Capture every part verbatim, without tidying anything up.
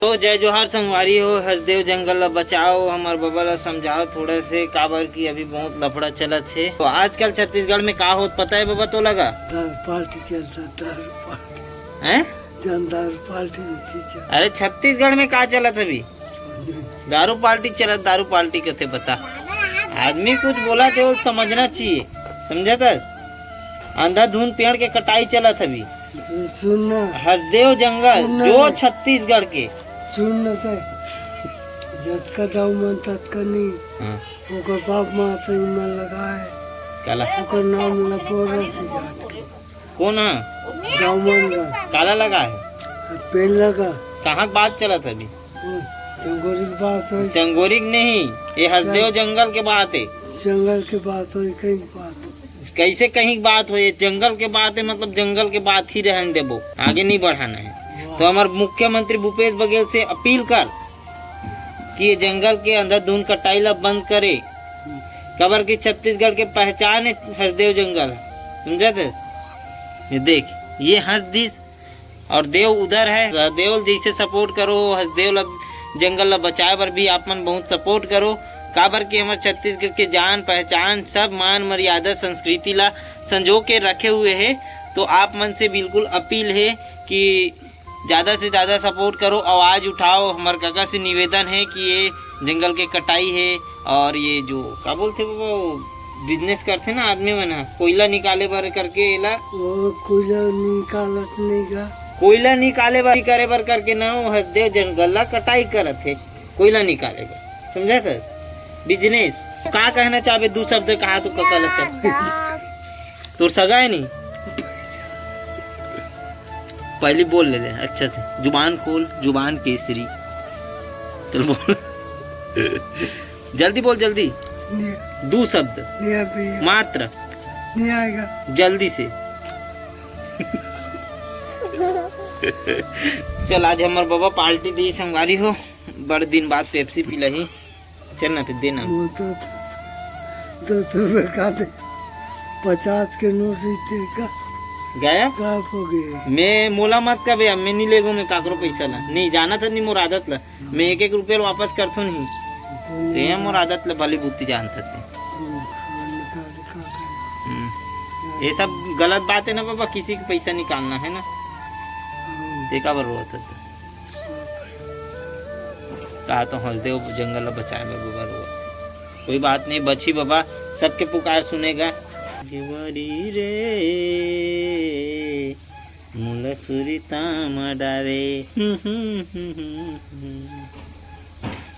तो जय जोहार संगवारी हो, हसदेव जंगल ला बचाओ, हमर बबा ला समझाओ थोड़ा से, काबर कि अभी बहुत लफड़ा चलत हे। तो आजकल छत्तीसगढ़ में का होत पता है बबा तोला गा? दारू पार्टी चलता, दारू पार्टी। हैं? जन दारू पार्टी में चीज चल। अरे छत्तीसगढ़ में का चलत अभी? दारू पार्टी चलत, दारू पार्टी कथे बता। आदमी कुछ बोला तो समझना चाहिए, समझा था? अंधाधुंध पेड़ के कटाई चलत अभी। सुन ना। हसदेव जंगल, सुन ना। जो छत्तीसगढ़ के। सुन ना ते। जतका दाऊ मन ततका नहीं। हाँ। ओकर बाप माता इमन लगाए। काला? ओकर नाम ला बोल रहे थे जात के। कौन है? दाऊ मन ला। काला लगा है? पेड़ लगा। कहाँ के बात चलत है अभी? वो चंगोरी की बात हो। चंगोरी के नहीं, ये हसदेव चल। जंगल के बात है। जंगल के बात हो, कहीं की बात हो। कैसे कहीं की बात हो? ये जंगल के बात है, मतलब जंगल के बात ही रहन देबो, आगे नहीं बढ़ाना है। वाह। तो हमारे मुख्यमंत्री भूपेश बघेल से अपील कर कि ये जंगल के अंधाधुंध कटाई ला बंद करे, काबर कि छत्तीसगढ़ के पहचान है हसदेव जंगल, समझा थे? ये देख, ये हंस दिस और देव उधर है। हसदेव जैसे सपोर्ट करो, हसदेव ला, जंगल ला बचाए बर भी आप मन बहुत सपोर्ट करो, काबर कि हमर छत्तीसगढ़ के जान पहचान, सब मान मर्यादा संस्कृति ला संजो के रखे हुए है। तो आप मन से बिल्कुल अपील है कि ज़्यादा से ज़्यादा सपोर्ट करो, आवाज़ उठाओ। हमर काका से निवेदन है कि ये जंगल के कटाई है और ये जो का बोलते वो बिजनेस करथे ना आदमी मन ह, कोयला निकाले बर करके एला। वो कोयला निकालत नहीं गा। कोयला निकाले बर, करे बर करके ना वो हसदेव जंगल ला कटाई करत है, कोयला निकाले बर, समझा था? बिजनेस का कहना चाहबे? दू शब्द कहा तो काका ला चाह। तोर सगा है नहीं? पहले बोल ले, ले अच्छा से, जुबान खोल, जुबान केसरी। चल बोल। जल्दी बोल, जल्दी। नहीं, दू शब्द। नहीं आ भैया। मात्र। नहीं आएगा। जल्दी से। चल, आज हमर बाबा पार्टी दी संगवारी हो, बड़ दिन बाद पेप्सी पिलाही। चल ना, फिर देना। वो तो दस रुपये का दे, पचास के नोट ही दे का। गया? गायब हो गए। मैं मोला मत कबे, अब मैं नहीं लेगो मैं काकरो पैसा ला। नहीं, जाना था नहीं मोर आदत ला। मैं एक एक रुपया वापस करथो नहीं। ते मोर आदत ला भली बुद्धि जानता थे। हम्म। ये सब गलत बात है ना बाबा, किसी का पैसा निकालना है ना। तेका बर रोवत है। कहा तो हंस दे, वो जंगल ला बचाए में बाबा रोवत। कोई बात नहीं, बची बाबा, सबके पुकार सुनेगा। देवरी रे, मोला सुरता म डारे।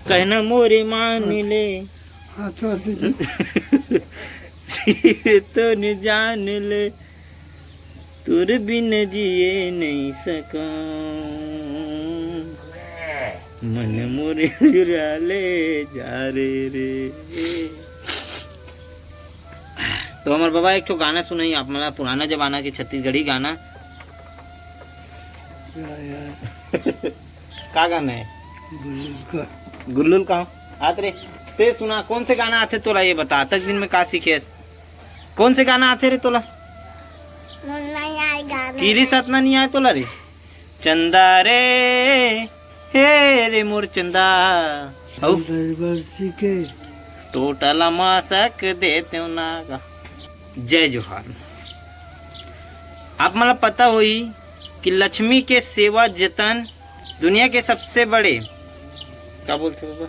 कहना मोरे मान ले। हाँ, तो सिर तो न जान ले, तोर बिन जिए नहीं सकूं। मन मोरे चुरा ले जा रे रे। तो हमर बाबा एक ठो गाना सुनाई आप मला, पुराना जमाना के छत्तीसगढ़ी गाना। का गाना है? गुल्लुल का। गुल्लुल का? आत रे, ते सुना, कौन से गाना आते तोला, ये बता, तक दिन में का सीखे? कौन से गाना आते रे तोला? मोर नहीं आए गाना। किरी सतना नहीं आए तोला रे? चंदा रे, हे रे मोर चंदा। हऊ? दस वर्ष के। टोटला मासक देते ना गा। जय जोहार। आप मला पता होई कि लक्ष्मी के सेवा जतन दुनिया के सबसे बड़े, का बोलते बाबा?